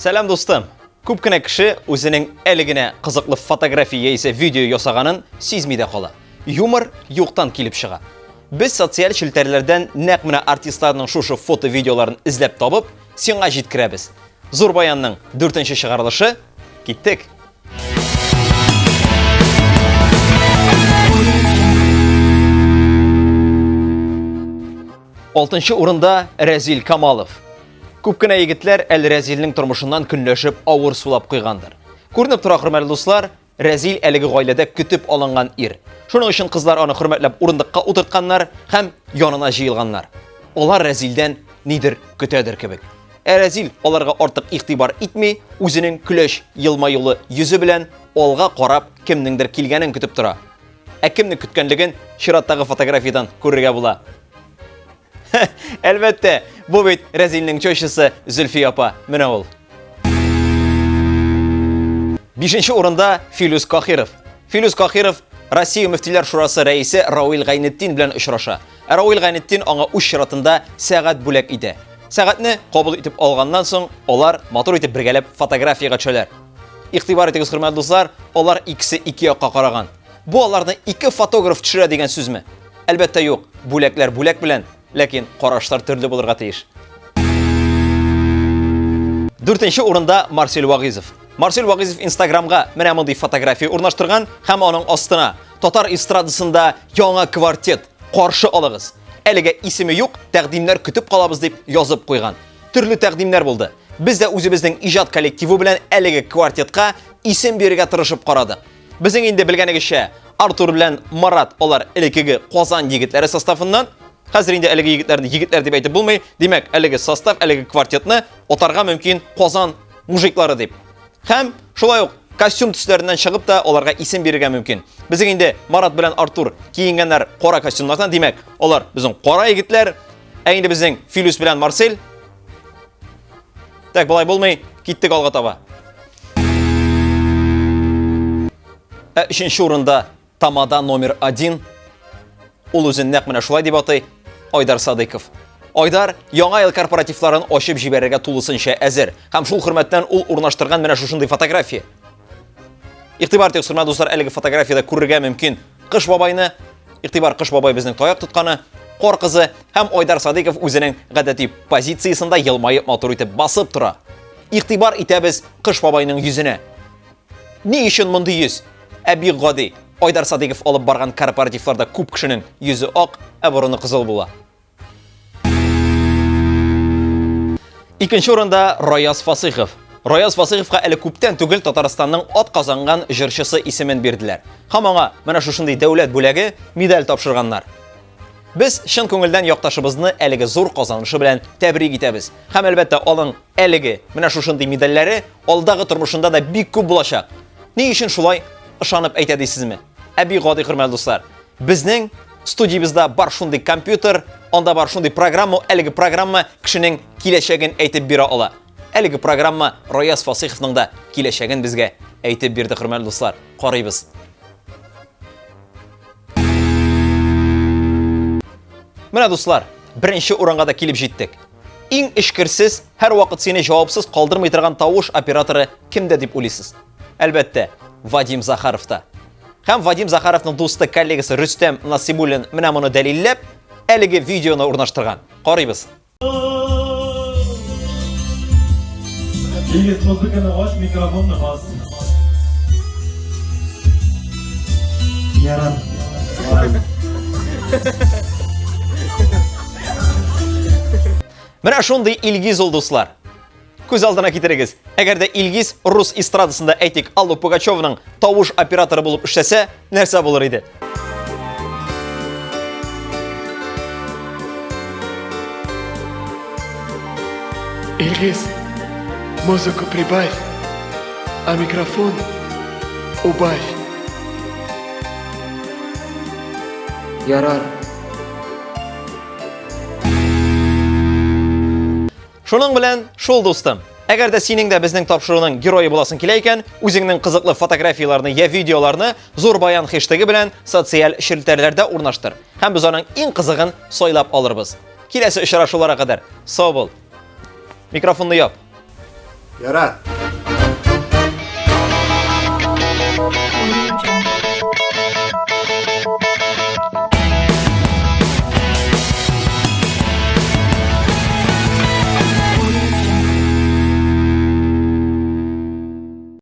Сәлам, дустым! Күп кенә кеше үзенең әле генә кызыклы фотография яисә видео ясаганын сизми дә кала. Юмор юктан килеп чыга. Без социаль челтәрләрдән нәкъ менә артистларның шушы фото-видеоларын эзләп табып, сиңа җиткерәбез. Зур баянның дүртенче чыгарылышы. Киттек! Алтынчы урында Рәзил Камалов. Күп кенә егетләр әле Рәзилнең тормышыннан көнләшеп авыр сулап куйгандыр. Күренеп тора, хөрмәтле дуслар, Рәзил әлеге гаиләдә көтеп алынган ир. Шуның өчен кызлар аны хөрмәтләп урындыкка утыртканнар һәм янына җыелганнар. Алар Рәзилдән нидер көтәдер кебек. Ә Рәзил аларга артык игътибар итми, үзенең көләч елмаюлы йөзе белән алга карап кемнеңдер килгәнен көтеп тора. Ә кемне көткәнлеген чираттагы фотографиядән күрергә була. Әлбәттә, бу бит Рәзилнең тещасы Зөлфия апа. Менә ул. Бишенче урында Филүс Кахиров. Филүс Кахиров Россия Мөфтиләр Шурасы рәисе Рауил Гайнетдин белән очраша. Ә Рауил Гайнетдин аңа үз чиратында сәгать бүләк итә. Сәгатьне кабул итеп алганнан соң, алар матур итеп бергәләп фотографиягә төшәләр. Игътибар итегез, хөрмәтле дуслар, алар икесе ике якка караган. Бу аларны ике фотограф төшерә дигән сүзме? Әлбәттә юк, бүләкләр бүләк белән, ләкин карашлар төрле булырга тиеш. Дүртенче урында Марсель Вагизов. Марсель Вагизов Инстаграмга менә мондый фотография урнаштырган һәм аның астына татар эстрадасында яңа квартет каршы алыгыз. Әлегә исеме юк, тәкъдимнәр көтеп калабыз дип язып куйган. Төрле тәкъдимнәр булды. Без дә үзебезнең иҗат коллективы белән әлеге квартетка исем бирергә тырышып карадык. Безнең инде белгәнегезчә, Артур белән Марат алар элеккеге Казан егетләре составыннан. Хәзер инде әлеге егетләрне егетләр дип әйтеп булмый. Димәк, әлеге состав, әлеге квартетны атарга мөмкин Казан мужиклары дип. Һәм шулай ук костюм төсләреннән чыгып та аларга исем бирергә мөмкин. Безнең инде Марат белән Артур киенгәннәр кара костюмнардан, димәк, алар безнең кара егетләр. Ә инде безнең Филүс белән Марсель. Так, болай булмый, киттек алга таба. Ә өченче урында Тамада номер один. Ул үзен нәкъ менә шулай дип атый Айдар Садыйков. Айдар яңа ел корпоративларын ачып җибәрергә тулысынча әзер. Һәм шул хөрмәттән ул урнаштырган менә шушындый фотография. Игътибар итегез, хөрмәтле дуслар, әлеге фотографиядә күрергә мөмкин Кыш бабайны. Игътибар, Кыш бабай безнең таяк тотканы, Кар кызы һәм Айдар Садыйков үзенең гадәти позициясендә елмаеп матур итеп басып тора. Игътибар итәбез Кыш бабайның йөзенә. Ни өчен мондый йөз? Ә бик гади. Айдар Садыйков алып барган корпоративларда күп кешенең йөзе ак, ә борыны кызыл була. Икенче урында Раяз Фасыйхов. Раяз Фасыйховка әле күптән түгел Татарстанның ат казанган җырчысы исемен бирделәр. Һәм аңа менә шушындый дәүләт бүләге, медаль тапшырганнар. Без чын күңелдән якташыбызны әлеге зур казанышы белән тәбрик итәбез. Һәм әлбәттә, аның әлеге менә шушындый медальләре алдагы тормышында да бик күп булачак. Ни өчен шулай ышанып әйтә дисезме? Ә бик гади, хөрмәтле дуслар. Безнең студиябездә бар шундый компьютер, анда бар шундый программа, әлеге программа кешенең киләчәген әйтеп бирә ала. Әлеге программа Раяз Фасыйховның да киләчәген безгә әйтеп бирде, хөрмәтле дуслар. Карыйбыз. Менә дуслар, беренче урынга да килеп җиттек. Иң эчкерсез, һәрвакыт сине җавапсыз калдырмый торган тавыш операторы кемдә дип уйлыйсыз? Әлбәттә, Вадим Захаровта. Һәм Вадим Захаровның дусты, коллегасы Рөстәм Насибуллин менә моны дәлилләп, әлеге видеоны урнаштырган. Карыйбыз. Егет, музыканы ач, микрофонны бас. Ярар. Менә шундый Илгиз ул, дуслар. Күз алдына китерегез, әгәр дә Илгиз рус эстрадасында, әйтик, Алла Пугачеваның тавыш операторы булып эшләсә, нәрсә булыр иде? Илгиз, музыку прибавь, а микрофон убавь. Ярар. Шуның белән шул, дустым. Әгәр дә синең дә безнең тапшыруның герое буласың килә икән, үзеңнең кызыклы фотографияләрне я видеоларны Зур Баян хештеге белән социаль челтәрләрдә урнаштыр. Һәм без аның иң кызыгын сайлап алырбыз. Киләсе очрашуларга кадәр сау бул. Микрофонны яп. Ярар. Audio.